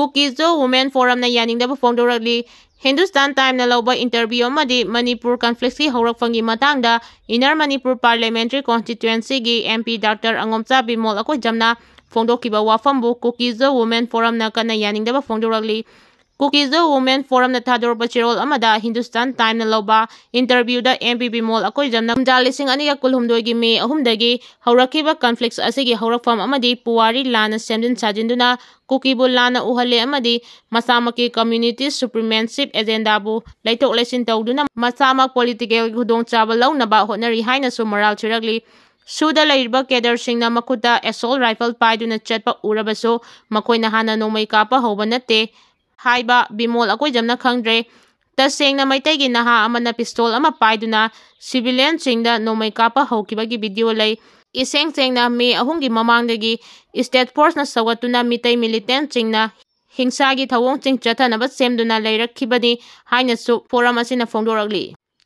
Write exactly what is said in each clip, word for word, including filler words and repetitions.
ꯀꯨꯀꯤꯖꯣ women ꯐꯣꯔꯝꯅ ꯌꯥꯅꯤꯡꯗꯕ ꯐꯣꯡꯗꯣꯔꯛꯂꯤ꯫ ꯍꯤꯟꯗꯨꯁꯇꯥꯟ ꯇꯥꯏꯝꯅ ꯂꯧꯕ interview ꯑꯃꯗꯤ ꯃꯅꯤꯄꯨꯔ ꯀꯟꯐ꯭ꯂꯤꯛꯁꯀꯤ ꯍꯧꯔꯛꯐꯝꯒꯤ ꯃꯇꯥꯡꯗ ꯏꯟꯅꯔ ꯃꯅꯤꯄꯨꯔ ꯄꯥꯔꯂꯤꯌꯥꯃꯦꯟꯇꯔꯤ ꯀꯣꯟꯁꯇꯤꯇ꯭ꯋꯦꯟꯁꯤꯒꯤ M P doctor Angomcha Bimol ꯑꯀꯣꯏꯖꯝꯅ ꯐꯣꯡꯗꯣꯛꯈꯤꯕ ꯋꯥꯐꯝꯕꯨ ꯀꯨꯀꯤꯖꯣ ꯋꯨꯃꯦꯟ ꯐꯣꯔꯝꯅ ꯀꯟꯅ ꯌꯥꯅꯤꯡꯗꯕ ꯐꯣꯡꯗꯣꯔꯛꯂꯤ꯫ ꯀꯨꯀꯤꯖꯣ ꯋꯨꯃꯦꯟ ꯐꯣꯔꯝꯅ ꯊꯥꯗꯣꯔꯛꯄ ꯆꯦꯔꯣꯜ ꯑꯃꯗ ꯍꯤꯟꯗꯨꯁꯇꯥꯟ ꯇꯥꯏꯝꯅ ꯂꯧꯕ ꯏꯟꯇꯔꯚ꯭ꯌꯨꯗ ꯑꯦꯝ ꯄꯤ ꯕꯤꯃꯣꯜ ꯑꯀꯣꯏꯖꯝꯅ ꯀꯨꯝꯖꯥ ꯂꯤꯁꯤꯡ ꯑꯅꯤꯒ ꯀꯨꯟꯍꯨꯝꯗꯣꯏꯒꯤ ꯃꯦ ꯑꯍꯨꯝꯗꯒꯤ ꯍꯧꯔꯛꯈꯤꯕ ꯀꯟꯐ꯭ꯂꯤꯛꯁ ꯑꯁꯤꯒꯤ ꯍꯧꯔꯛꯐꯝ ꯑꯃꯗꯤ ꯄꯨꯋꯥꯔꯤ ꯂꯥꯟꯅ ꯁꯦꯝꯖꯤꯟ ꯁꯥꯖꯤꯟꯗꯨꯅ ꯀꯨꯀꯤꯕꯨ ꯂꯥꯟꯅ ꯎꯍꯜꯂꯦ ꯑꯃꯗꯤ ꯃꯁꯥꯃꯛꯀꯤ ꯀꯝꯃ꯭ꯌꯨꯅꯤꯇꯤ ꯁꯨꯄ꯭ꯔꯤꯃꯦꯟꯁꯤꯞ ꯑꯦꯖꯦꯟꯗꯥꯕꯨ ꯂꯩꯊꯣꯛ ꯂꯩꯁꯤꯟ ꯇꯧꯗꯨꯅ ꯃꯁꯥꯃꯛ ꯄꯣꯂꯤꯇꯤꯀꯦꯜꯒꯤ ꯈꯨꯗꯣꯡꯆꯥꯕ ꯂꯧꯅꯕ ꯍꯣꯠꯅꯔꯤ ꯍꯥꯏꯅꯁꯨ ꯃꯔꯥꯜ ꯁꯤꯔꯛꯂꯤ꯫ ꯁꯨꯗ ꯂꯩꯔꯤꯕ ꯀꯦꯗꯔꯁꯤꯡꯅ ꯃꯈꯨꯠꯇ ꯑꯦꯁꯣꯜ ꯔꯥꯏꯐꯜ ꯄꯥꯏꯗꯨꯅ ꯆꯠꯄ ꯎꯔꯕꯁꯨ ꯃꯈꯣꯏꯅ ꯍꯥꯟꯅ ꯅꯣꯡꯃꯩ ꯀꯥꯞꯄ ꯍꯧꯕ ꯅꯠꯇꯦ ꯍꯥꯏꯕ ꯕꯤꯃꯣꯜ ꯑꯀꯣꯏꯖꯝꯅ ꯈꯪꯗ꯭ꯔꯦ꯫ ꯇꯁꯦꯡꯅ ꯃꯩꯇꯩꯒꯤ ꯅꯍꯥ ꯑꯃꯅ ꯄꯤꯁꯇꯣꯜ ꯑꯃ ꯄꯥꯏꯗꯨꯅ ꯁꯤꯚꯤꯂꯤꯌꯟꯁꯤꯡꯗ ꯅꯣꯡꯃꯩ ꯀꯥꯞꯄ ꯍꯧꯈꯤꯕꯒꯤ ꯚꯤꯗꯤꯑꯣ ꯂꯩ꯫ ꯏꯁꯦꯡ ꯁꯦꯡꯅ ꯃꯦ ꯑꯍꯨꯝꯒꯤ ꯃꯃꯥꯡꯗꯒꯤ ꯁ꯭ꯇꯦꯠ ꯐꯣꯔꯁꯅ ꯁꯧꯒꯠꯇꯨꯅ ꯃꯤꯇꯩ ꯃꯤꯂꯤꯇꯦꯟꯠꯁꯤꯡꯅ ꯍꯤꯡꯁꯥꯒꯤ ꯊꯧꯑꯣꯡꯁꯤꯡ ꯆꯠꯊꯅꯕ ꯁꯦꯝꯗꯨꯅ ꯂꯩꯔꯛꯈꯤꯕꯅꯤ ꯍꯥꯏꯅꯁꯨ ꯐꯣꯔꯝ ꯑꯁꯤꯅ ꯐꯣꯡꯗꯣꯔꯛꯂꯤ꯫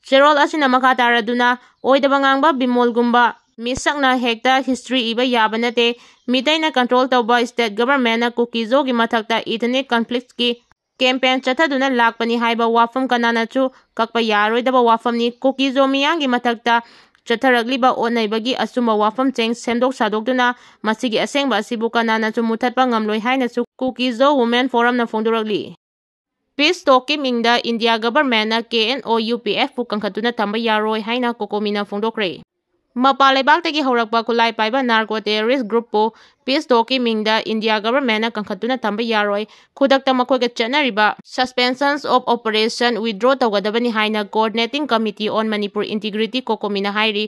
ꯆꯦꯔꯣꯜ ꯑꯁꯤꯅ ꯃꯈꯥ ꯇꯥꯔꯗꯨꯅ ꯑꯣꯏꯗꯕ ꯉꯥꯡꯕ ꯕꯤꯃꯣꯜꯒꯨꯝꯕ ꯃꯤꯁꯛꯅ ꯍꯦꯛꯇ ꯍꯤꯁꯇ꯭ꯔꯤ ꯏꯕ ꯌꯥꯕ ꯅꯠꯇꯦ꯫ ꯃꯤꯇꯩꯅ ꯀꯟꯇ꯭ꯔꯣꯜ ꯇꯧꯕ ꯁ꯭ꯇꯦꯠ ꯒꯚꯔꯟꯃꯦꯟꯠꯅ ꯀꯨꯀꯤꯖꯣꯒꯤ ꯃꯊꯛꯇ ꯏꯊꯅꯤꯛ ꯀꯟꯐ꯭ꯂꯤꯛꯁꯀꯤ ꯀꯦꯝꯄꯦꯟ ꯆꯠꯊꯗꯨꯅ ꯂꯥꯛꯄꯅꯤ ꯍꯥꯏꯕ ꯋꯥꯐꯝ ꯀꯅꯥꯅꯁꯨ ꯀꯛꯄ ꯌꯥꯔꯣꯏꯗꯕ ꯋꯥꯐꯝꯅꯤ꯫ ꯀꯨꯀꯤꯖꯣ ꯃꯤꯌꯥꯝꯒꯤ ꯃꯊꯛꯇ ꯆꯠꯊꯔꯛꯂꯤꯕ ꯑꯣꯠꯅꯩꯕꯒꯤ ꯑꯆꯨꯝꯕ ꯋꯥꯐꯝꯁꯤꯡ ꯁꯦꯝꯗꯣꯛ ꯁꯥꯗꯣꯛꯇꯨꯅ ꯃꯁꯤꯒꯤ ꯑꯁꯦꯡꯕ ꯑꯁꯤꯕꯨ ꯀꯅꯥꯅꯁꯨ ꯃꯨꯊꯠꯄ ꯉꯝꯂꯣꯏ ꯍꯥꯏꯅꯁꯨ ꯀꯨꯀꯤꯖꯣ ꯋꯨꯃꯦꯟ ꯐꯣꯔꯝꯅ ꯐꯣꯡꯗꯣꯔꯛꯂꯤ꯫ ꯄꯤꯁ ꯇꯣꯛꯀꯤ ꯃꯤꯡꯗ ꯏꯟꯗꯤꯌꯥ ꯒꯚꯔꯟꯃꯦꯟꯠꯅ ꯀꯦ ꯑꯦꯟ ꯑꯣ ꯌꯨ ꯄꯤ ꯑꯦꯐꯄꯨ ꯀꯟꯈꯠꯇꯨꯅ ꯊꯝꯕ ꯌꯥꯔꯣꯏ ꯍꯥꯏꯅ ꯀꯣꯀꯣꯃꯤꯅ ꯐꯣꯡꯗꯣꯛꯈ꯭ꯔꯦ꯫ ꯃꯄꯥꯟ ꯂꯩꯕꯥꯛꯇꯒꯤ ꯍꯧꯔꯛꯄ ꯈꯨꯠꯂꯥꯏ ꯄꯥꯏꯕ ꯅꯥꯔꯀꯣ ꯇꯦꯔꯣꯔꯤꯁ ꯒ꯭ꯔꯨꯞꯄꯨ ꯄꯤꯁ ꯇꯣꯛꯀꯤ ꯃꯤꯡꯗ ꯏꯟꯗꯤꯌꯥ ꯒꯚꯔꯟꯃꯦꯟꯠꯅ ꯀꯟꯈꯠꯇꯨꯅ ꯊꯝꯕ ꯌꯥꯔꯣꯏ꯫ ꯈꯨꯗꯛꯇ ꯃꯈꯣꯏꯒ ꯆꯠꯅꯔꯤꯕ ꯁꯁꯄꯦꯟꯁꯟ ꯑꯣꯐ ꯑꯣꯄꯔꯦꯁꯟ ꯋꯤꯗ꯭ꯔꯣ ꯇꯧꯒꯗꯕꯅꯤ ꯍꯥꯏꯅ coordinating committee on Manipur integrity ꯀꯣꯀꯣꯃꯤꯅ ꯍꯥꯏꯔꯤ꯫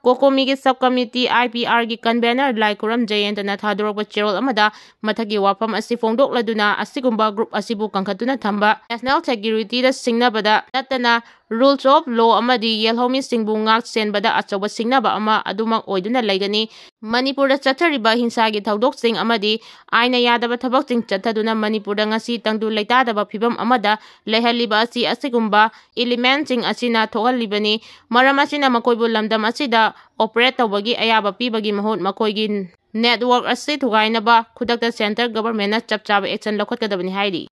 ꯀꯣꯀꯣꯃꯤꯒꯤ ꯁꯕ ꯀꯃꯤꯇꯤ ꯑꯥꯏ ꯄꯤ ꯑꯥꯔꯒꯤ ꯀꯟꯚꯦꯅꯔ ꯂꯥꯏꯈꯨꯔꯝ ꯖꯌꯦꯟꯇꯅ ꯊꯥꯗꯣꯔꯛꯄ ꯆꯦꯔꯣꯜ ꯑꯃꯗ ꯃꯊꯛꯀꯤ ꯋꯥꯐꯝ ꯑꯁꯤ ꯐꯣꯡꯗꯣꯛꯂꯗꯨꯅ ꯑꯁꯤꯒꯨꯝꯕ ꯒ꯭ꯔꯨꯞ ꯑꯁꯤꯕꯨ ꯀꯟꯈꯠꯇꯨꯅ ꯊꯝꯕ ꯅꯦꯁꯅꯦꯜ ꯁꯦꯀ꯭ꯌꯨꯔꯤꯇꯤꯗ ꯁꯤꯡꯅꯕꯗ ꯅꯠꯇꯅ ꯔꯨꯜꯁ ꯑꯣꯐ ꯂꯣ ꯑꯃꯗꯤ ꯌꯦꯜꯍꯧꯃꯤꯁꯤꯡꯕꯨ ꯉꯥꯛ ꯁꯦꯟꯕꯗ ꯑꯆꯧꯕ ꯁꯤꯡꯅꯕ ꯑꯃ ꯑꯗꯨꯃꯛ ꯑꯣꯏꯗꯨꯅ ꯂꯩꯒꯅꯤ꯫ ꯃꯅꯤꯄꯨꯔꯗ ꯆꯠꯊꯔꯤꯕ ꯍꯤꯡꯁꯥꯒꯤ ꯊꯧꯗꯣꯛꯁꯤꯡ ꯑꯃꯗꯤ ꯑꯥꯏꯟꯅ ꯌꯥꯗꯕ ꯊꯕꯛꯁꯤꯡ ꯆꯠꯊꯗꯨꯅ ꯃꯅꯤꯄꯨꯔꯗ ꯉꯁꯤ ꯇꯪꯗꯨ ꯂꯩꯇꯥꯗꯕ ꯐꯤꯕꯝ ꯑꯃꯗ ꯂꯩꯍꯜꯂꯤꯕ ꯑꯁꯤ ꯑꯁꯤꯒꯨꯝꯕ ꯏꯂꯤꯃꯦꯟꯠꯁꯤꯡ ꯑꯁꯤꯅ ꯊꯣꯛꯍꯜꯂꯤꯕꯅꯤ꯫ ꯃꯔꯝ ꯑꯁꯤꯅ ꯃꯈꯣꯏꯕꯨ ꯂꯝꯗꯝ ꯑꯁꯤꯗ ꯑꯣꯄꯔꯦꯠ ꯇꯧꯕꯒꯤ ꯑꯌꯥꯕ ꯄꯤꯕꯒꯤ ꯃꯍꯨꯠ ꯃꯈꯣꯏꯒꯤ network ꯑꯁꯤ ꯊꯨꯒꯥꯏꯅꯕ ꯈꯨꯗꯛꯇ centre governmentꯅ ꯆꯞ ꯆꯥꯕ action ꯂꯧꯈꯠꯀꯗꯕꯅꯤ ꯍꯥꯏꯔꯤ꯫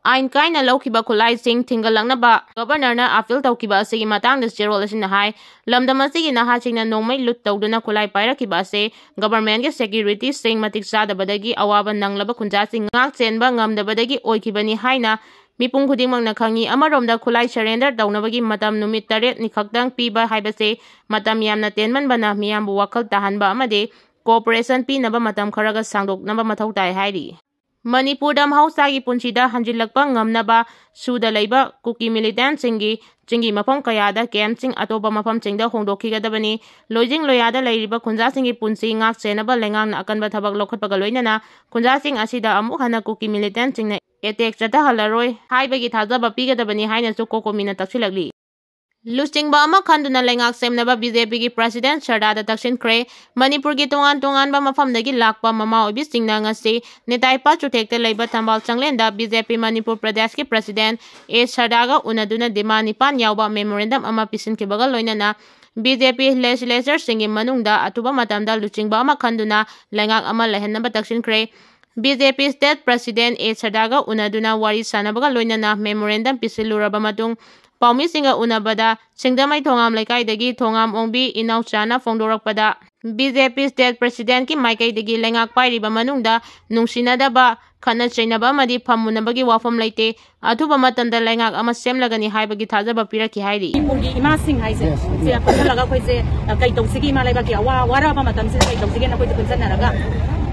ꯑꯥꯏꯟ ꯀꯥꯏꯅ ꯂꯧꯈꯤꯕ ꯈꯨꯠꯂꯥꯏꯁꯤꯡ ꯊꯤꯡꯒꯠꯂꯛꯅꯕ Governorꯅ appeal ꯇꯧꯈꯤꯕ ꯑꯁꯤꯒꯤ ꯃꯇꯥꯡꯗ ꯆꯦꯔꯣꯜ ꯑꯁꯤꯅ ꯍꯥꯏ, ꯂꯝꯗꯝ ꯑꯁꯤꯒꯤ ꯅꯍꯥꯁꯤꯡꯅ ꯅꯣꯡꯃꯩ ꯂꯨꯠ ꯇꯧꯗꯨꯅ ꯈꯨꯠꯂꯥꯏ ꯄꯥꯏꯔꯛꯈꯤꯕ ꯑꯁꯤ governmentꯀꯤ securityꯁꯤꯡ ꯃꯇꯤꯛ ꯆꯥꯗꯕꯗꯒꯤ ꯑꯋꯥꯕ ꯅꯪꯂꯕ ꯈꯨꯟꯖꯥꯁꯤꯡ ꯉꯥꯛ ꯁꯦꯟꯕ ꯉꯝꯗꯕꯗꯒꯤ ꯑꯣꯏꯈꯤꯕꯅꯤ ꯍꯥꯏꯅ ꯃꯤꯄꯨꯝ ꯈꯨꯗꯤꯡꯃꯛꯅ ꯈꯪꯏ꯫ ꯑꯃꯔꯣꯝꯗ ꯈꯨꯠꯂꯥꯏ surrender ꯇꯧꯅꯕꯒꯤ ꯃꯇꯝ ꯅꯨꯃꯤꯠ ꯇꯔꯦꯠꯅꯤ ꯈꯛꯇꯪ ꯄꯤꯕ ꯍꯥꯏꯕꯁꯤ ꯃꯇꯝ ꯌꯥꯝꯅ ꯇꯦꯟꯃꯟꯕꯅ ꯃꯤꯌꯥꯝꯕꯨ ꯋꯥꯈꯜ ꯇꯥꯍꯟꯕ ꯑꯃꯗꯤ cooperation ꯄꯤꯅꯕ ꯃꯇꯝ ꯈꯔꯒ ꯁꯥꯡꯗꯣꯛꯅꯕ ꯃꯊꯧ ꯇꯥꯏ ꯍꯥꯏꯔꯤ꯫ ꯃꯅꯤꯄꯨꯔꯗ ꯃꯍꯧꯁꯥꯒꯤ ꯄꯨꯟꯁꯤꯗ ꯍꯟꯖꯤꯜꯂꯛꯄ ꯉꯝꯅꯕ ꯁꯨꯗ ꯂꯩꯕ ꯀꯨꯀꯤ militantꯁꯤꯡꯒꯤ ꯆꯤꯡꯒꯤ ꯃꯐꯝ ꯀꯌꯥꯗ campꯁꯤꯡ ꯑꯇꯣꯞꯄ ꯃꯐꯝꯁꯤꯡꯗ ꯍꯣꯡꯗꯣꯛꯈꯤꯒꯗꯕꯅꯤ꯫ ꯂꯣꯏꯖꯤꯡ ꯂꯣꯌꯥꯗ ꯂꯩꯔꯤꯕ ꯈꯨꯟꯖꯥꯁꯤꯡꯒꯤ ꯄꯨꯟꯁꯤ ꯉꯥꯛ ꯁꯦꯟꯅꯕ ꯂꯩꯉꯥꯛꯅ ꯑꯀꯟꯕ ꯊꯕꯛ ꯂꯧꯈꯠꯄꯒ ꯂꯣꯏꯅꯅ ꯈꯨꯟꯖꯥꯁꯤꯡ ꯑꯁꯤꯗ ꯑꯃꯨꯛ ꯍꯟꯅ ꯀꯨꯀꯤ militantꯁꯤꯡꯅ attack ꯆꯠꯊꯍꯜꯂꯔꯣꯏ ꯍꯥꯏꯕꯒꯤ ꯊꯥꯖꯕ ꯄꯤꯒꯗꯕꯅꯤ ꯍꯥꯏꯅꯁꯨ ꯀꯣꯀꯣꯃꯤꯅ ꯇꯛꯁꯤꯜꯂꯛꯂꯤ꯫ ꯂꯨꯆꯤꯡꯕ ꯑꯃ ꯈꯟꯗꯨꯅ ꯂꯩꯉꯥꯛ ꯁꯦꯝꯅꯕ BJPꯒꯤ president ꯁꯔꯗꯥꯗ ꯇꯛꯁꯤꯟꯈ꯭ꯔꯦ꯫ ꯃꯅꯤꯄꯨꯔꯒꯤ ꯇꯣꯉꯥꯟ ꯇꯣꯉꯥꯟꯕ ꯃꯐꯝꯗꯒꯤ ꯂꯥꯛꯄ ꯃꯃꯥ ꯑꯣꯏꯕꯤꯁꯤꯡꯅ ꯉꯁꯤ ꯅꯦꯇꯥꯏ ꯄꯥꯠ ꯆꯨꯊꯦꯛꯇ ꯂꯩꯕ ꯊꯝꯕꯥꯜ ꯆꯪꯂꯦꯟꯗ BJP ꯃꯅꯤꯄꯨꯔ ꯄ꯭ꯔꯗꯦꯁꯀꯤ president ꯑꯦ ꯁꯔꯗꯥꯒ ꯎꯅꯗꯨꯅ demand ꯅꯤꯄꯥꯟ ꯌꯥꯎꯕ memorandum ꯑꯃ ꯄꯤꯁꯤꯟꯈꯤꯕꯒ ꯂꯣꯏꯅꯅ BJP legislatureꯁꯤꯡꯒꯤ ꯃꯅꯨꯡꯗ ꯑꯊꯨꯕ ꯃꯇꯝꯗ ꯂꯨꯆꯤꯡꯕ ꯑꯃ ꯈꯟꯗꯨꯅ ꯂꯩꯉꯥꯛ ꯑꯃ ꯂꯩꯍꯟꯅꯕ ꯇꯛꯁꯤꯟꯈ꯭ꯔꯦ꯫ BJP state president ꯑꯦ ꯁꯔꯗꯥꯒ ꯎꯅꯗꯨꯅ ꯋꯥꯔꯤ ꯁꯥꯟꯅꯕꯒ ꯂꯣꯏꯅꯅ memorandum ꯄꯤꯁꯤꯜꯂꯨꯔꯕ ꯃꯇꯨꯡ ꯄꯥꯎꯃꯤꯁꯤꯡꯒ ꯎꯅꯕꯗ ꯁꯤꯡꯖꯃꯩ ꯊꯣꯉꯥꯝ ꯂꯩꯀꯥꯏꯗꯒꯤ ꯊꯣꯉꯥꯝ ꯑꯣꯡꯕꯤ ꯏꯅꯥꯎꯆꯥꯅ ꯐꯣꯡꯗꯣꯔꯛꯄꯗ, BJP state presidentꯀꯤ ꯃꯥꯏꯀꯩꯗꯒꯤ ꯂꯩꯉꯥꯛ ꯄꯥꯏꯔꯤꯕ ꯃꯅꯨꯡꯗ ꯅꯨꯡꯁꯤꯅꯗꯕ, ꯈꯠꯅ ꯆꯩꯅꯕ ꯑꯃꯗꯤ ꯐꯝꯃꯨꯅꯕꯒꯤ ꯋꯥꯐꯝ ꯂꯩꯇꯦ꯫ ꯑꯊꯨꯕ ꯃꯇꯝꯗ ꯂꯩꯉꯥꯛ ꯑꯃ ꯁꯦꯝꯂꯒꯅꯤ ꯍꯥꯏꯕꯒꯤ ꯊꯥꯖꯕ ꯄꯤꯔꯛꯈꯤ ꯍꯥꯏꯔꯤ꯫ ꯃꯅꯤꯄꯨꯔꯒꯤ ꯏꯃꯥꯁꯤꯡ ꯍꯥꯏꯁꯦ, ꯁꯦ ꯄꯨꯟꯁꯤꯜꯂꯒ ꯑꯩꯈꯣꯏꯁꯦ, ꯑ, ꯀꯩ ꯇꯧꯁꯤꯒꯦ, ꯏꯃꯥ ꯂꯩꯕꯥꯛꯀꯤ ꯑꯋꯥ-, ꯋꯥꯔꯕ ꯃꯇꯝꯁꯤꯗ ꯀꯩ ꯇꯧꯁꯤꯒꯦꯅ ꯑꯩꯈꯣꯏꯁꯦ ꯄꯨꯟꯁꯤꯟꯅꯔꯒ,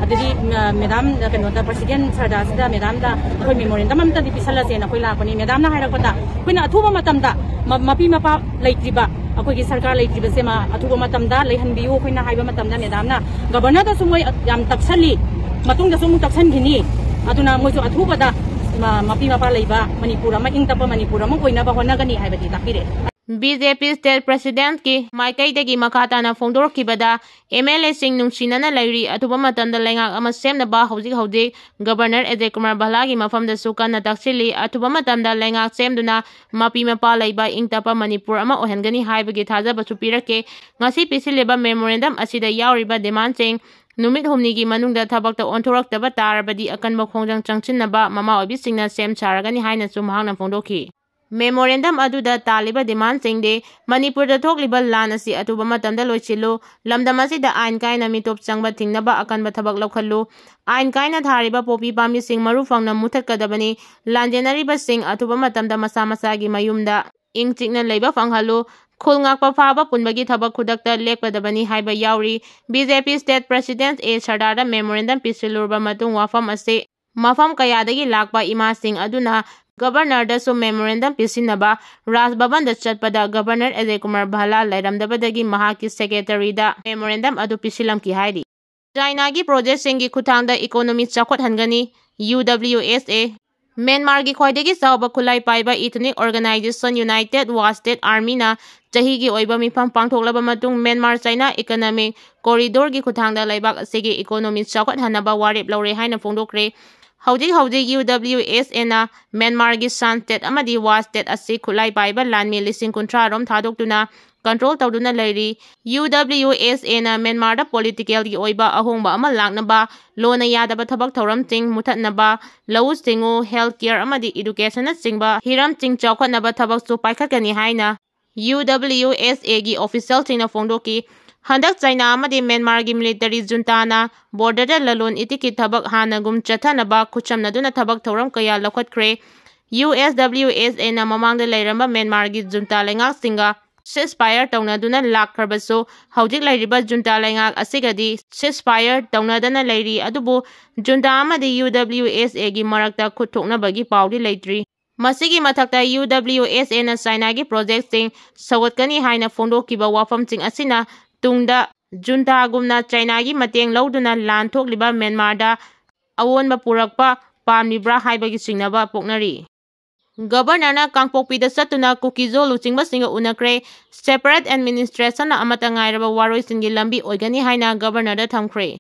ꯑꯗꯨꯗꯤ, ꯑ, madam, ꯑ, ꯀꯩꯅꯣꯗ, president ꯁꯔꯗꯥꯁꯤꯗ madamꯗ ꯑꯩꯈꯣꯏ memorandum ꯑꯝꯇꯗꯤ ꯄꯤꯁꯜꯂꯁꯦꯅ ꯑꯩꯈꯣꯏ ꯂꯥꯛꯄꯅꯤ꯫ Madamꯅ ꯍꯥꯏꯔꯛꯄꯗ ꯑꯩꯈꯣꯏꯅ ꯑꯊꯨꯕ ꯃꯇꯝꯗ ꯃ-, ꯃꯄꯤ ꯃꯄꯥ ꯂꯩꯇ꯭ꯔꯤꯕ ꯑꯩꯈꯣꯏꯒꯤ ꯁꯔꯀꯥꯔ ꯂꯩꯇ꯭ꯔꯤꯕꯁꯦ ꯃ-, ꯑꯊꯨꯕ ꯃꯇꯝꯗ ꯂꯩꯍꯟꯕꯤꯌꯨ ꯑꯩꯈꯣꯏꯅ ꯍꯥꯏꯕ ꯃꯇꯝꯗ madamꯅ governorꯗꯁꯨ ꯃꯣꯏ ꯌꯥꯝ ꯇꯛꯁꯜꯂꯤ, ꯃꯇꯨꯡꯗꯁꯨ ꯑꯃꯨꯛ ꯇꯛꯁꯟꯈꯤꯅꯤ꯫ ꯑꯗꯨꯅ ꯃꯣꯏꯁꯨ ꯑꯊꯨꯕꯗ ꯃ-, ꯃꯄꯤ ꯃꯄꯥ ꯂꯩꯕ ꯃꯅꯤꯄꯨꯔ ꯑꯃ, ꯏꯪ ꯇꯞꯄ ꯃꯅꯤꯄꯨꯔ ꯑꯃ ꯑꯣꯏꯅꯕ ꯍꯣꯠꯅꯒꯅꯤ ꯍꯥꯏꯕꯗꯤ ꯇꯥꯛꯄꯤꯔꯦ꯫ BJP state presidentꯀꯤ ꯃꯥꯏꯀꯩꯗꯒꯤ ꯃꯈꯥ ꯇꯥꯅ ꯐꯣꯡꯗꯣꯔꯛꯈꯤꯕꯗ, MLAꯁꯤꯡ ꯅꯨꯡꯁꯤꯅꯅ ꯂꯩꯔꯤ, ꯑꯊꯨꯕ ꯃꯇꯝꯗ ꯂꯩꯉꯥꯛ ꯑꯃ ꯁꯦꯝꯅꯕ ꯍꯧꯖꯤꯛ ꯍꯧꯖꯤꯛ Governor ꯑꯖꯌ ꯀꯨꯃꯥꯔ ꯚꯜꯂꯥꯒꯤ ꯃꯐꯝꯗꯁꯨ ꯀꯟꯅ ꯇꯛꯁꯤꯜꯂꯤ꯫ ꯑꯊꯨꯕ ꯃꯇꯝꯗ ꯂꯩꯉꯥꯛ ꯁꯦꯝꯗꯨꯅ ꯃꯄꯤ ꯃꯄꯥ ꯂꯩꯕ ꯏꯪ ꯇꯞꯄ ꯃꯅꯤꯄꯨꯔ ꯑꯃ ꯑꯣꯏꯍꯟꯒꯅꯤ ꯍꯥꯏꯕꯒꯤ ꯊꯥꯖꯕꯁꯨ ꯄꯤꯔꯛꯈꯤ꯫ ꯉꯁꯤ ꯄꯤꯁꯤꯜꯂꯤꯕ memorandum ꯑꯁꯤꯗ ꯌꯥꯎꯔꯤꯕ demandꯁꯤꯡ ꯅꯨꯃꯤꯠ ꯍꯨꯝꯅꯤꯒꯤ ꯃꯅꯨꯡꯗ ꯊꯕꯛꯇ ꯑꯣꯟꯊꯣꯔꯛꯇꯕ ꯇꯥꯔꯕꯗꯤ ꯑꯀꯟꯕ ꯈꯣꯡꯖꯪ ꯆꯪꯁꯤꯟꯅꯕ ꯃꯃꯥ ꯑꯣꯏꯕꯤꯁꯤꯡꯅ ꯁꯦꯝ ꯁꯥꯔꯒꯅꯤ ꯍꯥꯏꯅꯁꯨ ꯃꯍꯥꯛꯅ ꯐꯣꯡꯗꯣꯛꯈꯤ꯫ Memorandum ꯑꯗꯨꯗ ꯇꯥꯜꯂꯤꯕ demandꯁꯤꯡꯗꯤ ꯃꯅꯤꯄꯨꯔꯗ ꯊꯣꯛꯂꯤꯕ ꯂꯥꯟ ꯑꯁꯤ ꯑꯊꯨꯕ ꯃꯇꯝꯗ ꯂꯣꯏꯁꯤꯜꯂꯨ, ꯂꯝꯗꯝ ꯑꯁꯤꯗ ꯑꯥꯏꯟ ꯀꯥꯏꯅ ꯃꯤꯇꯣꯞ ꯆꯪꯕ ꯊꯤꯡꯅꯕ ꯑꯀꯟꯕ ꯊꯕꯛ ꯂꯧꯈꯠꯂꯨ, ꯑꯥꯏꯟ ꯀꯥꯏꯅ ꯊꯥꯔꯤꯕ ꯄꯣꯄꯤ ꯄꯥꯝꯕꯤꯁꯤꯡ ꯃꯔꯨ ꯐꯪꯅ ꯃꯨꯊꯠꯀꯗꯕꯅꯤ, ꯂꯥꯟꯖꯦꯟꯅꯔꯤꯕꯁꯤꯡ ꯑꯊꯨꯕ ꯃꯇꯝꯗ ꯃꯁꯥ ꯃꯁꯥꯒꯤ ꯃꯌꯨꯝꯗ ꯏꯪ ꯆꯤꯛꯅ ꯂꯩꯕ ꯐꯪꯍꯜꯂꯨ, ꯈꯨꯜ ꯉꯥꯛꯄ ꯐꯥꯕ ꯄꯨꯟꯕꯒꯤ ꯊꯕꯛ ꯈꯨꯗꯛꯇ ꯂꯦꯞꯀꯗꯕꯅꯤ ꯍꯥꯏꯕ ꯌꯥꯎꯔꯤ꯫ BJP State President A ꯁꯔꯗꯥꯔꯗ memorandum ꯄꯤꯁꯤꯜꯂꯨꯔꯕ ꯃꯇꯨꯡ ꯋꯥꯐꯝ ꯑꯁꯤ ꯃꯐꯝ ꯀꯌꯥꯗꯒꯤ ꯂꯥꯛꯄ ꯏꯃꯥꯁꯤꯡ ꯑꯗꯨꯅ Governorꯗꯁꯨ memorandum ꯄꯤꯁꯤꯟꯅꯕ ꯔꯥꯖ ꯚꯕꯟꯗ ꯆꯠꯄꯗ Governor ꯑꯖꯌ ꯀꯨꯃꯥꯔ ꯚꯜꯂꯥ ꯂꯩꯔꯝꯗꯕꯗꯒꯤ ꯃꯍꯥꯛꯀꯤ secretaryꯗ memorandum ꯑꯗꯨ ꯄꯤꯁꯤꯜꯂꯝꯈꯤ ꯍꯥꯏꯔꯤ꯫ ꯆꯥꯏꯅꯥꯒꯤ projectꯁꯤꯡꯒꯤ ꯈꯨꯠꯊꯥꯡꯗ economy ꯆꯥꯎꯈꯠꯍꯟꯒꯅꯤ, UWSA꯫ ꯃ꯭ꯌꯥꯟꯃꯥꯔꯒꯤ ꯈ꯭ꯋꯥꯏꯗꯒꯤ ꯆꯥꯎꯕ ꯈꯨꯠꯂꯥꯏ ꯄꯥꯏꯕ ethnic organization United Wa State Armyꯅ ꯆꯍꯤꯒꯤ ꯑꯣꯏꯕ ꯃꯤꯐꯝ ꯄꯥꯡꯊꯣꯛꯂꯕ ꯃꯇꯨꯡ ꯃ꯭ꯌꯥꯟꯃꯥꯔ ꯆꯥꯏꯅꯥ economic corridorꯒꯤ ꯈꯨꯠꯊꯥꯡꯗ ꯂꯩꯕꯥꯛ ꯑꯁꯤꯒꯤ economy ꯆꯥꯎꯈꯠꯍꯟꯅꯕ ꯋꯥꯔꯦꯞ ꯂꯧꯔꯦ ꯍꯥꯏꯅ ꯐꯣꯡꯗꯣꯛꯈ꯭ꯔꯦ꯫ ꯍꯧꯖꯤꯛ ꯍꯧꯖꯤꯛ UWSAꯅ ꯃ꯭ꯌꯥꯟꯃꯥꯔꯒꯤ ꯁꯥꯟ ꯁ꯭ꯇꯦꯠ ꯑꯃꯗꯤ ꯋꯥ ꯁ꯭ꯇꯦꯠ ꯑꯁꯤ ꯈꯨꯠꯂꯥꯏ ꯄꯥꯏꯕ ꯂꯥꯟꯃꯤ ꯂꯤꯁꯤꯡ ꯀꯨꯟꯊ꯭ꯔꯥ ꯔꯣꯝ ꯊꯥꯗꯣꯛꯇꯨꯅ control ꯇꯧꯗꯨꯅ ꯂꯩꯔꯤ꯫ UWSAꯅ ꯃ꯭ꯌꯥꯟꯃꯥꯔꯗ politicalꯒꯤ ꯑꯣꯏꯕ ꯑꯍꯣꯡꯕ ꯑꯃ ꯂꯥꯛꯅꯕ, ꯂꯣꯅ ꯌꯥꯗꯕ ꯊꯕꯛ ꯊꯧꯔꯝꯁꯤꯡ ꯃꯨꯊꯠꯅꯕ, ꯂꯧꯎ ꯁꯤꯡꯎ, health care ꯑꯃꯗꯤ educationꯅꯆꯤꯡꯕ ꯍꯤꯔꯝꯁꯤꯡ ꯆꯥꯎꯈꯠꯅꯕ ꯊꯕꯛꯁꯨ ꯄꯥꯏꯈꯠꯀꯅꯤ ꯍꯥꯏꯅ UWSAꯒꯤ officialꯁꯤꯡꯅ ꯐꯣꯡꯗꯣꯛꯈꯤ꯫ ꯍꯟꯗꯛ ꯆꯥꯏꯅꯥ ꯑꯃꯗꯤ ꯃ꯭ꯌꯥꯟꯃꯥꯔꯒꯤ military juntaꯅ borderꯗ ꯂꯂꯣꯟ ꯏꯇꯤꯛꯀꯤ ꯊꯕꯛ ꯍꯥꯟꯅꯒꯨꯝ ꯆꯠꯊꯅꯕ ꯈꯨꯠꯁꯝꯅꯗꯨꯅ ꯊꯕꯛ ꯊꯧꯔꯝ ꯀꯌꯥ ꯂꯧꯈꯠꯈ꯭ꯔꯦ꯫ USWSAꯅ ꯃꯃꯥꯡꯗ ꯂꯩꯔꯝꯕ ꯃ꯭ꯌꯥꯟꯃꯥꯔꯒꯤ junta ꯂꯩꯉꯥꯛꯁꯤꯡꯒ ceasefire ꯇꯧꯅꯗꯨꯅ ꯂꯥꯛꯈ꯭ꯔꯕꯁꯨ, ꯍꯧꯖꯤꯛ ꯂꯩꯔꯤꯕ junta ꯂꯩꯉꯥꯛ ꯑꯁꯤꯒꯗꯤ ceasefire ꯇꯧꯅꯗꯅ ꯂꯩꯔꯤ꯫ ꯑꯗꯨꯕꯨ junta ꯑꯃꯗꯤ UWSAꯒꯤ ꯃꯔꯛꯇ ꯈꯨꯠ ꯊꯣꯛꯅꯕꯒꯤ ꯄꯥꯎꯗꯤ ꯂꯩꯇ꯭ꯔꯤ꯫ ꯃꯁꯤꯒꯤ ꯃꯊꯛꯇ UWSAꯅ ꯆꯥꯏꯅꯥꯒꯤ projectꯁꯤꯡ ꯁꯧꯒꯠꯀꯅꯤ ꯍꯥꯏꯅ ꯐꯣꯡꯗꯣꯛꯈꯤꯕ ꯋꯥꯐꯝꯁꯤꯡ ꯑꯁꯤꯅ ꯇꯨꯡꯗ juntaꯒꯨꯝꯅ ꯆꯥꯏꯅꯥꯒꯤ ꯃꯇꯦꯡ ꯂꯧꯗꯨꯅ ꯂꯥꯟ ꯊꯣꯛꯂꯤꯕ ꯃ꯭ꯌꯥꯟꯃꯥꯔꯗ ꯑꯑꯣꯟꯕ ꯄꯨꯔꯛꯄ ꯄꯥꯝꯂꯤꯕ꯭ꯔꯥ ꯍꯥꯏꯕꯒꯤ ꯆꯤꯡꯅꯕ ꯄꯣꯛꯅꯔꯤ꯫ Governorꯅ ꯀꯥꯡꯄꯣꯛꯄꯤꯗ ꯆꯠꯇꯨꯅ ꯀꯨꯀꯤꯖꯣ ꯂꯨꯆꯤꯡꯕꯁꯤꯡꯒ ꯎꯅꯈ꯭ꯔꯦ꯫ Separate administrationꯅ ꯑꯃꯠꯇ ꯉꯥꯏꯔꯕ ꯋꯥꯔꯣꯏꯁꯤꯟꯒꯤ ꯂꯝꯕꯤ ꯑꯣꯏꯒꯅꯤ ꯍꯥꯏꯅ Governorꯗ ꯊꯝꯈ꯭ꯔꯦ꯫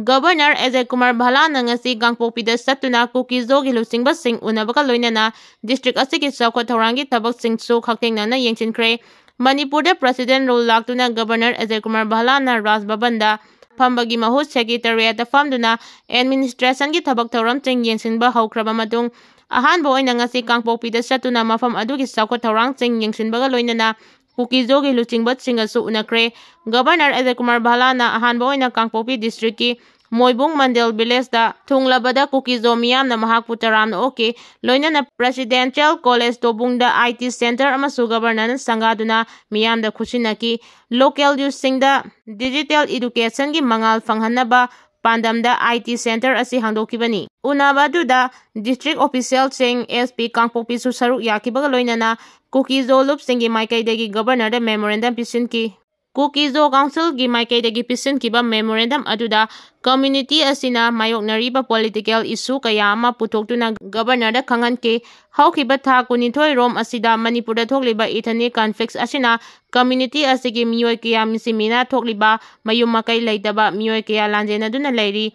Governor ꯑꯖꯌ ꯀꯨꯃꯥꯔ ꯚꯜꯂꯥꯅ ꯉꯁꯤ ꯀꯥꯡꯄꯣꯛꯄꯤꯗ ꯆꯠꯇꯨꯅ ꯀꯨꯀꯤꯖꯣꯒꯤ ꯂꯨꯆꯤꯡꯕꯁꯤꯡ ꯎꯅꯕꯒ ꯂꯣꯏꯅꯅ district ꯑꯁꯤꯒꯤ ꯆꯥꯎꯈꯠ ꯊꯧꯔꯥꯡꯒꯤ ꯊꯕꯛꯁꯤꯡꯁꯨ ꯍꯛꯊꯦꯡꯅꯅ ꯌꯦꯡꯁꯤꯟꯈ꯭ꯔꯦ꯫ ꯃꯅꯤꯄꯨꯔꯗ President Rule ꯂꯥꯛꯇꯨꯅ Governor ꯑꯖꯌ ꯀꯨꯃꯥꯔ ꯚꯜꯂꯥꯅ ꯔꯥꯖ ꯚꯕꯟꯗ ꯐꯝꯕꯒꯤ ꯃꯍꯨꯠ ꯁꯦꯀ꯭ꯔꯦꯇꯔꯤꯌꯦꯠꯇ ꯐꯝꯗꯨꯅ ꯑꯦꯗꯃꯤꯅꯤꯁꯇ꯭ꯔꯦꯁꯟꯒꯤ ꯊꯕꯛ ꯊꯧꯔꯝꯁꯤꯡ ꯌꯦꯡꯁꯤꯟꯕ ꯍꯧꯈ꯭ꯔꯕ ꯃꯇꯨꯡ, ꯑꯍꯥꯟꯕ ꯑꯣꯏꯅ ꯉꯁꯤ ꯀꯥꯡꯄꯣꯛꯄꯤꯗ ꯆꯠꯇꯨꯅ ꯃꯐꯝ ꯑꯗꯨꯒꯤ ꯆꯥꯎꯈꯠ ꯊꯧꯔꯥꯡꯁꯤꯡ ꯌꯦꯡꯁꯤꯟꯕꯒ ꯂꯣꯏꯅꯅ ꯀꯨꯀꯤꯖꯣꯒꯤ ꯂꯨꯆꯤꯡꯕꯁꯤꯡꯒꯁꯨ ꯎꯅꯈ꯭ꯔꯦ꯫ ꯒꯕꯔꯅꯔ ꯑꯖꯌ ꯀꯨꯃꯥꯔ ꯚꯥꯂꯥꯅ ꯑꯍꯥꯟꯕ ꯑꯣꯏꯅ ꯀꯥꯡꯄꯣꯛꯄꯤ ꯗꯤꯁꯇ꯭ꯔꯤꯛꯀꯤ ꯃꯣꯏꯕꯨꯡ ꯃꯟꯗꯦꯜ ꯚꯤꯂꯦꯖꯇ ꯊꯨꯡꯂꯕꯗ ꯀꯨꯀꯤꯖꯣ ꯃꯤꯌꯥꯝꯅ ꯃꯍꯥꯛꯄꯨ ꯇꯔꯥꯝꯅ ꯑꯣꯛꯈꯤ꯫ ꯂꯣꯏꯅꯅ ꯄ꯭ꯔꯦꯁꯤꯗꯦꯟꯁꯤꯌꯦꯜ ꯀꯣꯂꯦꯖ ꯇꯣꯕꯨꯡꯗ ꯑꯥꯏ ꯇꯤ ꯁꯦꯟꯇꯔ ꯑꯃꯁꯨ ꯒꯕꯔꯅꯔꯅ ꯁꯪꯒꯥꯗꯨꯅ ꯃꯤꯌꯥꯝꯗ ꯈꯨꯠꯁꯤꯟꯅꯈꯤ꯫ ꯂꯣꯀꯦꯜ ꯌꯨꯠꯁꯤꯡꯗ ꯗꯤꯖꯤꯇꯦꯜ ꯏꯗꯨꯀꯦꯁꯟꯒꯤ ꯃꯉꯥꯜ ꯐꯪꯍꯟꯅꯕ ꯄꯥꯟꯗꯝꯗ ꯑꯥꯏ ꯇꯤ ꯁꯦꯟꯇꯔ ꯑꯁꯤ ꯍꯥꯡꯗꯣꯛꯈꯤꯕꯅꯤ꯫ ꯎꯅꯕ ꯑꯗꯨꯗ ꯗꯤꯁꯇ꯭ꯔꯤꯛ ꯑꯣꯐꯤꯁꯤꯌꯦꯜꯁꯤꯡ, ꯑꯦꯁ ꯄꯤ ꯀꯥꯡꯄꯣꯛꯄꯤꯁꯨ ꯁꯔꯨꯛ ꯌꯥꯈꯤꯕꯒ ꯂꯣꯏꯅꯅ ꯀꯨꯀꯤꯖꯣ ꯂꯨꯞꯁꯤꯡꯒꯤ ꯃꯥꯏꯀꯩꯗꯒꯤ ꯒꯕꯔꯅꯔꯗ ꯃꯦꯃꯣꯔꯦꯟꯗꯝ ꯄꯤꯁꯤꯟꯈꯤ꯫ ꯀꯨꯀꯤꯖꯣ ꯀꯥꯎꯟꯁꯤꯜꯒꯤ ꯃꯥꯏꯀꯩꯗꯒꯤ ꯄꯤꯁꯤꯟꯈꯤꯕ ꯃꯦꯃꯣꯔꯦꯟꯗꯝ ꯑꯗꯨꯗ ꯀꯝꯃ꯭ꯌꯨꯅꯤꯇꯤ ꯑꯁꯤꯅ ꯃꯥꯌꯣꯛꯅꯔꯤꯕ ꯄꯣꯂꯤꯇꯤꯀꯦꯜ ꯏꯁꯨ ꯀꯌꯥ ꯑꯃ ꯄꯨꯊꯣꯛꯇꯨꯅ ꯒꯕꯔꯅꯔꯗ ꯈꯪꯍꯟꯈꯤ꯫ ꯍꯧꯈꯤꯕ ꯊꯥ ꯀꯨꯟꯅꯤꯊꯣꯏ ꯔꯣꯝ ꯑꯁꯤꯗ ꯃꯅꯤꯄꯨꯔꯗ ꯊꯣꯛꯂꯤꯕ ꯏꯊꯅꯤꯛ ꯀꯟꯐ꯭ꯂꯤꯛꯁ ꯑꯁꯤꯅ ꯀꯝꯃ꯭ꯌꯨꯅꯤꯇꯤ ꯑꯁꯤꯒꯤ ꯃꯤꯑꯣꯏ ꯀꯌꯥ ꯃꯤꯁꯤ ꯃꯤꯅꯥ ꯊꯣꯛꯂꯤꯕ, ꯃꯌꯨꯝ ꯃꯀꯩ ꯂꯩꯇꯕ ꯃꯤꯑꯣꯏ ꯀꯌꯥ ꯂꯥꯟꯖꯦꯟꯅꯗꯨꯅ ꯂꯩꯔꯤ꯫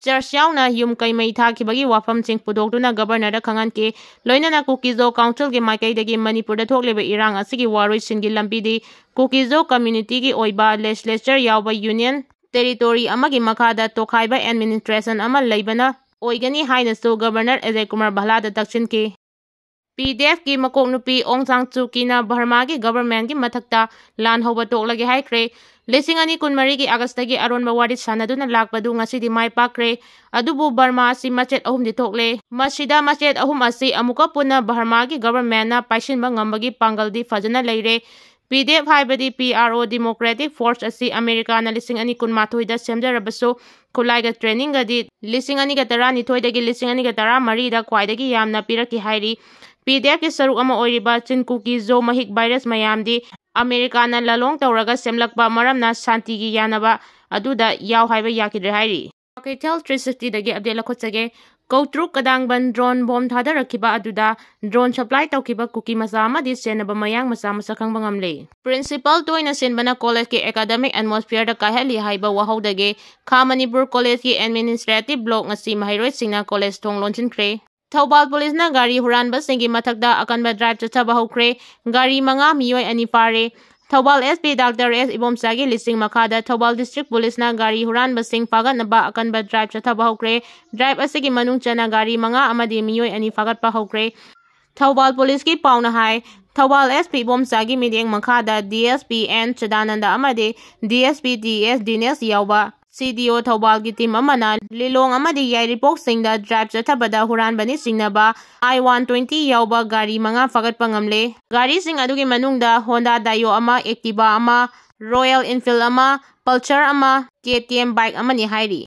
ꯆꯔꯆ ꯌꯥꯎꯅ ꯌꯨꯝ ꯀꯩ ꯃꯩ ꯊꯥꯈꯤꯕꯒꯤ ꯋꯥꯐꯝꯁꯤꯡ ꯄꯨꯊꯣꯛꯇꯨꯅ ꯒꯕꯔꯅꯔꯗ ꯈꯪꯍꯟꯈꯤ꯫ ꯂꯣꯏꯅꯅ ꯀꯨꯀꯤꯖꯣ ꯀꯥꯎꯟꯁꯤꯜꯒꯤ ꯃꯥꯏꯀꯩꯗꯒꯤ ꯃꯅꯤꯄꯨꯔꯗ ꯊꯣꯛꯂꯤꯕ ꯏꯔꯥꯡ ꯑꯁꯤꯒꯤ ꯋꯥꯔꯣꯏꯁꯤꯟꯒꯤ ꯂꯝꯕꯤꯗꯤ ꯀꯨꯀꯤꯖꯣ ꯀꯝꯃ꯭ꯌꯨꯅꯤꯇꯤꯒꯤ ꯑꯣꯏꯕ ꯂꯦꯖꯤꯁꯂꯦꯆꯔ ꯌꯥꯎꯕ ꯌꯨꯅꯤꯌꯟ ꯇꯦꯔꯤꯇꯣꯔꯤ ꯑꯃꯒꯤ ꯃꯈꯥꯗ ꯇꯣꯈꯥꯏꯕ ꯑꯦꯗꯃꯤꯅꯤꯁꯇ꯭ꯔꯦꯁꯟ ꯑꯃ ꯂꯩꯕꯅ ꯑꯣꯏꯒꯅꯤ ꯍꯥꯏꯅꯁꯨ ꯒꯕꯔꯅꯔ ꯑꯖꯌ ꯀꯨꯃꯥꯔ ꯚꯥꯂꯥꯗ ꯇꯛꯁꯤꯟꯈꯤ꯫ ꯄꯤ ꯗꯤ ꯑꯦꯐꯀꯤ ꯃꯀꯣꯛ ꯅꯨꯄꯤ ꯑꯣꯡ ꯁꯥꯡ ꯁꯨ ꯀꯤꯅ ꯕꯔꯃꯥꯒꯤ ꯒꯕꯔꯃꯦꯟꯒꯤ ꯃꯊꯛꯇ ꯂꯥꯟ ꯍꯧꯕ ꯇꯣꯛꯂꯒꯦ ꯍꯥꯏꯈ꯭ꯔꯦ꯫ ꯂꯤꯁꯤꯡ ꯑꯅꯤ ꯀꯨꯟꯃꯔꯤꯒꯤ ꯑꯥꯒꯁꯇꯒꯤ ꯑꯔꯣꯟꯕ ꯋꯥꯔꯤ ꯁꯥꯟꯅꯗꯨꯅ ꯂꯥꯛꯄꯗꯨ ꯉꯁꯤꯗꯤ ꯃꯥꯏ ꯄꯥꯛꯈ꯭ꯔꯦ꯫ ꯑꯗꯨꯕꯨ ꯕꯔꯃꯥ ꯑꯁꯤ ꯃꯆꯦꯠ ꯑꯍꯨꯝꯗꯤ ꯊꯣꯛꯂꯦ꯫ ꯃꯁꯤꯗ ꯃꯆꯦꯠ ꯑꯍꯨꯝ ꯑꯁꯤ ꯑꯃꯨꯛꯀ ꯄꯨꯟꯅ ꯕꯔꯃꯥꯒꯤ ꯒꯕꯔꯃꯦꯟꯅ ꯄꯥꯏꯁꯤꯟꯕ ꯉꯝꯕꯒꯤ ꯄꯥꯡꯒꯜꯗꯤ ꯐꯖꯅ ꯂꯩꯔꯦ꯫ ꯄꯤ ꯗꯤ ꯑꯦꯐ ꯍꯥꯏꯕꯗꯤ ꯄꯤ ꯑꯥꯔ ꯑꯣ ꯗꯤꯃꯣꯀ꯭ꯔꯦꯇꯤꯛ ꯐꯣꯔꯁ ꯑꯁꯤ ꯑꯃꯦꯔꯤꯀꯥꯅ ꯂꯤꯁꯤꯡ ꯑꯅꯤ ꯀꯨꯟꯃꯥꯊꯣꯏꯗ ꯁꯦꯝꯖꯔꯕꯁꯨ, ꯈꯨꯠꯂꯥꯏꯒ ꯇ꯭ꯔꯦꯅꯤꯡꯒꯗꯤ ꯂꯤꯁꯤꯡ ꯑꯅꯤꯒ ꯇꯔꯥꯅꯤꯊꯣꯏꯗꯒꯤ ꯂꯤꯁꯤꯡ ꯑꯅꯤꯒ ꯇꯔꯥꯃꯔꯤꯗ ꯈ꯭ꯋꯥꯏꯗꯒꯤ ꯌꯥꯝꯅ ꯄꯤꯔꯛꯈꯤ ꯍꯥꯏꯔꯤ꯫ ꯄꯤ ꯗꯤ ꯑꯦꯐꯀꯤ ꯁꯔꯨꯛ ꯑꯃ ꯑꯣꯏꯔꯤꯕ ꯆꯤꯟ ꯀꯨꯀꯤ ꯖꯣ ꯃꯍꯤꯛ ꯚꯥꯏꯔꯁ ꯃꯌꯥꯝꯗꯤ ꯑꯃꯦꯔꯤꯀꯥꯅ ꯂꯥꯂꯣꯡ ꯇꯧꯔꯒ ꯁꯦꯝꯂꯛꯄ ꯃꯔꯝꯅ ꯁꯥꯟꯇꯤꯒꯤ ꯌꯥꯅꯕ ꯑꯗꯨꯗ ꯌꯥꯎ ꯍꯥꯏꯕ ꯌꯥꯈꯤꯗ꯭ꯔꯦ ꯍꯥꯏꯔꯤ꯫ ꯀꯩꯊꯦꯜ ꯊ꯭ꯔꯤ ꯁꯤꯛꯁꯇꯤꯗꯒꯤ ꯑꯞꯗꯦꯠ ꯂꯧꯈꯠꯆꯒꯦ꯫ ꯀꯧꯇ꯭ꯔꯨꯛ ꯀꯗꯥꯡꯕꯟ ꯗ꯭ꯔꯣꯟ ꯕꯣꯝ ꯊꯥꯗꯔꯛꯈꯤꯕ ꯑꯗꯨꯗ ꯗ꯭ꯔꯣꯟ ꯁꯄ꯭ꯂꯥꯏ ꯇꯧꯈꯤꯕ ꯀꯨꯀꯤ ꯃꯆꯥ ꯑꯃꯗꯤ ꯆꯦꯟꯅꯕ ꯃꯌꯥꯡ ꯃꯆꯥ ꯃꯁꯛ ꯈꯪꯕ ꯉꯝꯂꯦ꯫ ꯄ꯭ꯔꯤꯟꯁꯤꯄꯥꯜ ꯇꯣꯏꯅ ꯁꯤꯟꯕꯅ ꯀꯣꯂꯦꯖꯀꯤ ꯑꯦꯀꯥꯗꯃꯤꯛ ꯑꯦꯠꯃꯣꯁꯐꯤꯌꯔꯗ ꯀꯥꯏꯍꯜꯂꯤ ꯍꯥꯏꯕ ꯋꯥꯍꯧꯗꯒꯤ ꯈꯥ ꯃꯅꯤꯄꯨꯔ ꯀꯣꯂꯦꯖꯀꯤ ꯑꯦꯗꯃꯤꯅꯤꯁꯇ꯭ꯔꯦꯇꯤꯚ ꯕ꯭ꯂꯣꯛ ꯉꯁꯤ ꯃꯍꯩꯔꯣꯏꯁꯤꯡꯅ ꯀꯣꯂꯦꯖ ꯊꯣꯡ ꯂꯣꯟꯁꯤꯟꯈ꯭ꯔꯦ꯫ ꯊꯧꯕꯥꯜ ꯄꯨꯂꯤꯁꯅ ꯒꯥꯔꯤ ꯍꯨꯔꯥꯟꯕꯁꯤꯡꯒꯤ ꯃꯊꯛꯇ ꯑꯀꯟꯕ ꯗ꯭ꯔꯥꯏꯚ ꯆꯠꯊꯕ ꯍꯧꯈ꯭ꯔꯦ꯫ ꯒꯥꯔꯤ ꯃꯉꯥ, ꯃꯤꯑꯣꯏ ꯑꯅꯤ ꯐꯥꯔꯦ꯫ Thoubal S P Doctor S ꯏꯕꯣꯝꯆꯥꯒꯤ ꯂꯤꯁꯤꯡ ꯃꯈꯥꯗ ꯊꯧꯕꯥꯜ District Policeꯅ ꯒꯥꯔꯤ ꯍꯨꯔꯥꯟꯕꯁꯤꯡ ꯐꯥꯒꯠꯅꯕ ꯑꯀꯟꯕ drive ꯆꯠꯊꯕ ꯍꯧꯈ꯭ꯔꯦ꯫ Drive ꯑꯁꯤꯒꯤ ꯃꯅꯨꯡ ꯆꯟꯅ ꯒꯥꯔꯤ ꯃꯉꯥ ꯑꯃꯗꯤ ꯃꯤꯑꯣꯏ ꯑꯅꯤ ꯐꯥꯒꯠꯄ ꯍꯧꯈ꯭ꯔꯦ꯫ ꯊꯧꯕꯥꯜ Policeꯀꯤ ꯄꯥꯎꯅ ꯍꯥꯏ, ꯊꯧꯕꯥꯜ S P ꯏꯕꯣꯝꯆꯥꯒꯤ ꯃꯤꯠꯌꯦꯡ ꯃꯈꯥꯗ D S P N ꯆꯗꯥꯅꯟꯗ ꯑꯃꯗꯤ D S P T S ꯗꯤꯅꯦꯁ ꯌꯥꯎꯕ C D O ꯊꯧꯕꯥꯜꯒꯤ team ꯑꯃꯅ ꯂꯤꯂꯣꯡ ꯑꯃꯗꯤ ꯌꯥꯏꯔꯤꯄꯣꯛꯁꯤꯡꯗ drive ꯆꯠꯊꯕꯗ ꯍꯨꯔꯥꯟꯕꯅꯤ ꯆꯤꯡꯅꯕ I one twenty ꯌꯥꯎꯕ ꯒꯥꯔꯤ ꯃꯉꯥ ꯐꯥꯒꯠꯄ ꯉꯝꯂꯦ꯫ ꯒꯥꯔꯤꯁꯤꯡ ꯑꯗꯨꯒꯤ ꯃꯅꯨꯡꯗ Honda Dio ꯑꯃ, Activa ꯑꯃ, Royal Enfield ꯑꯃ, Pulsar ꯑꯃ, K T M bike ꯑꯃꯅꯤ ꯍꯥꯏꯔꯤ꯫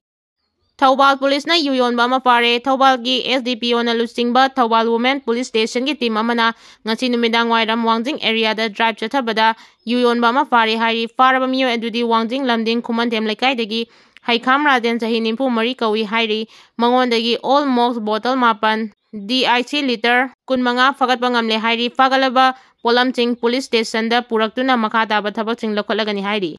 ꯊꯧꯕꯥꯜ Policeꯅ ꯌꯨ ꯌꯣꯟꯕ ꯑꯃ ꯐꯥꯔꯦ꯫ ꯊꯧꯕꯥꯜꯒꯤ S D P Oꯅ ꯂꯨꯆꯤꯡꯕ ꯊꯧꯕꯥꯜ Women Police Stationꯒꯤ team ꯑꯃꯅ ꯉꯁꯤ ꯅꯨꯃꯤꯗꯥꯡ ꯋꯥꯏꯔꯝ ꯋꯥꯡꯖꯤꯡ areaꯗ drive ꯆꯠꯊꯕꯗ ꯌꯨ ꯌꯣꯟꯕ ꯑꯃ ꯐꯥꯔꯦ ꯍꯥꯏꯔꯤ꯫ ꯐꯥꯔꯕ ꯃꯤꯑꯣꯏ ꯑꯗꯨꯗꯤ ꯋꯥꯡꯖꯤꯡ ꯂꯝꯗꯤꯡ ꯈꯨꯃꯟꯊꯦꯝ ꯂꯩꯀꯥꯏꯗꯒꯤ ꯍꯩꯈꯥꯝ ꯔꯥꯖꯦꯟ, ꯆꯍꯤ ꯅꯤꯐꯨ ꯃꯔꯤ ꯀꯧꯏ ꯍꯥꯏꯔꯤ꯫ ꯃꯉꯣꯟꯗꯒꯤ Old Malt bottle ꯃꯥꯄꯟ, D I C litre ꯀꯨꯟꯃꯉꯥ ꯐꯥꯒꯠꯄ ꯉꯝꯂꯦ ꯍꯥꯏꯔꯤ꯫ ꯐꯥꯒꯠꯂꯕ ꯄꯣꯠꯂꯝꯁꯤꯡ police stationꯗ ꯄꯨꯔꯛꯇꯨꯅ ꯃꯈꯥ ꯇꯥꯕ ꯊꯕꯛꯁꯤꯡ ꯂꯧꯈꯠꯂꯒꯅꯤ ꯍꯥꯏꯔꯤ꯫